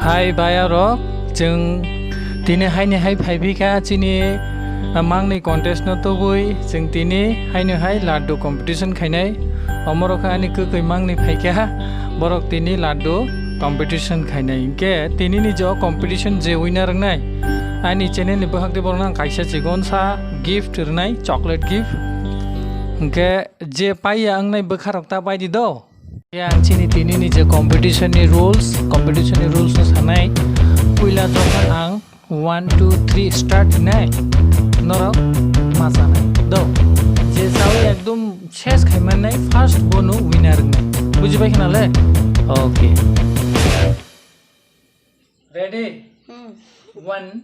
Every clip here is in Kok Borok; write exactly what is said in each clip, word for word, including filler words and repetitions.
Hai baya rok, chwng tini haini hai phaiphikha chini, ah, mangni contest no tubui chwng tini haino hai laddu competition khainai. Omorok ani kwkwi mangni phaikha, borok tini laddu competition khainai. Hinkhe tini ni jo competition je winner wngnai, ani channel ni bwkhak tei borok no ang kaisa chigon sa gift rwnai, chocolate gift. Hinkhe je paiya wngnai bwkha rok ta bai di do. Yang chini tini ni je competition ni rules, competition ni rules no sanai. Puila jokhon ang one, two, three start hinai, norok ma sanai. Do, je sawi ekdom ses khai mannai, first bono winner wngnai. Buji pai khna le? Okay. Ready? Hmm. One,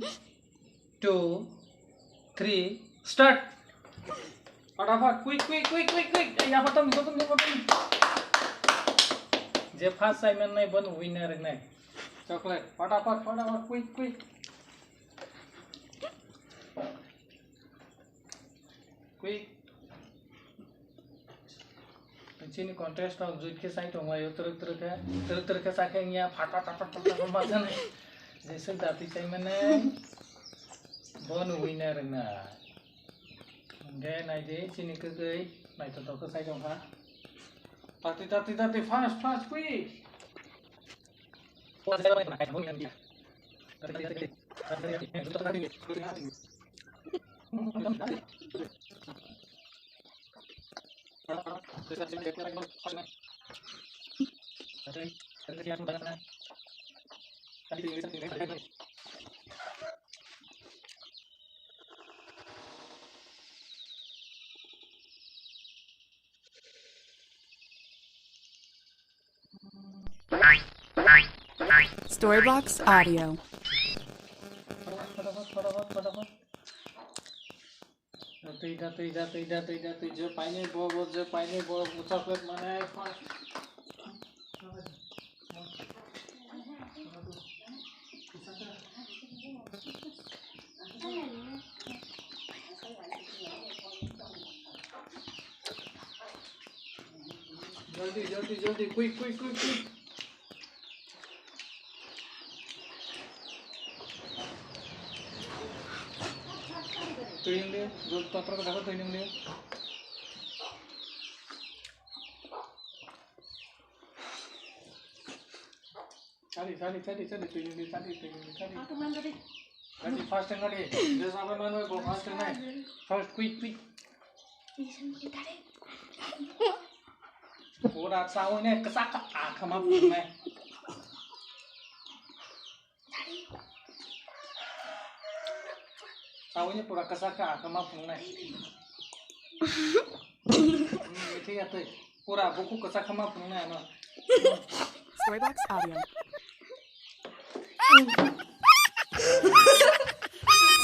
two, three, start. Fatafat, quick, quick, quick, quick, quick. Ei, apa tong, apa tong, apa tong. Je first sai mannai, bono winner wngnai. Chocolate, fatafat, fatafat, quick, quick. Quick. Chini contest rok juit khe sai tonglaio, twrwk twrwk khe, twrwk twrwk khe sa khe wngya, phat phat phat phat phat phat phat phat sanai. Jeswk dati sai mane, bono winner wngna. Hwnkhe naidi, chini kwkwi naithotok khe sai tongkha. Tati, tati, tati, fast, fast, quick. Storybox Audio. Twi da, twi da, twi da, twi da, twi da, je painai bo, bo, je painai bo, bo chocolate manai. Jaldi, jaldi, jaldi, quick, quick, quick, quick. Twi nung de, jol totra totra twi nung de. Chari, chari, chari, chari, twi nung de, chari, twi nung de, chari. Aku mang tadi. Chari, fast nung de. Dia sampai mana, bo fast nung. Fast, quick, quick. Isang kita deh. Pura sawi ne kesak akama punai. Sawi ne pura kesak akama punai. Hmm, itu ya tuh. Pura buku kesak akama punai ano. Storybox Audio.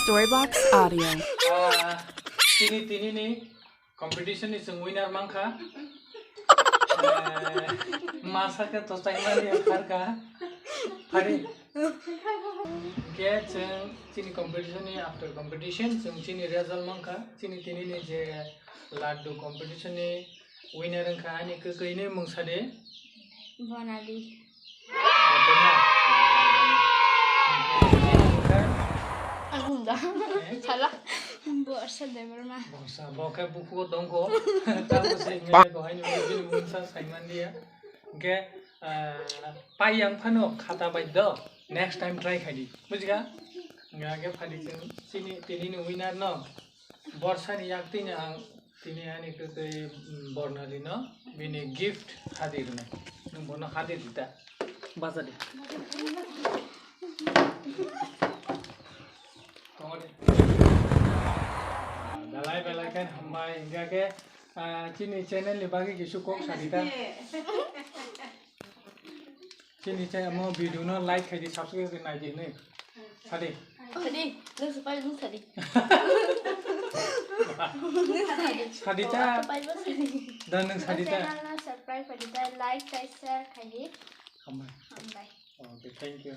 Storybox Audio. Ah, tini, tini ni competition ni chwng winner mankha. Eh, masa khe to chaimani kharkha. Phari. Khe chwng chini competition ni, after competition chwng chini result mankha. Chini tini ni je laddu competition ni winner wngkha ani kwkwi ni mung sadi. Bonali. Abunda. Eh? Sala. Borsa Debbarma. Borsa, bo khe bukuo tongo. Tamo se mele ko haino bini mungsa saiman dia. Ge, ah, pai yang phano khata bai do. Next time try khai di. Bujika? Nga ge phadi chini tini ni winner no. Borsa ni yak tini ang Tini ani kwtwi, mm, Bornali no bini gift hadi rwnai. Nwng bono hadi rita. Baja di. Tongori. Belai belai khe hambai, hingkha khe, ah, chini channel ni bagwi kisu kok sa di ta. Chini channel mo video no like khai di, subscribe khai nai di hinwi. Sadi. Sadi, nwng se pai, nwng sadi. Nwng sadi. Sadi ta. Pai ba sadi. Da nwng sadi ta. Channel no subscribe khai di, like, tei share khai di. Hambai. Hambai. Okay, thank you.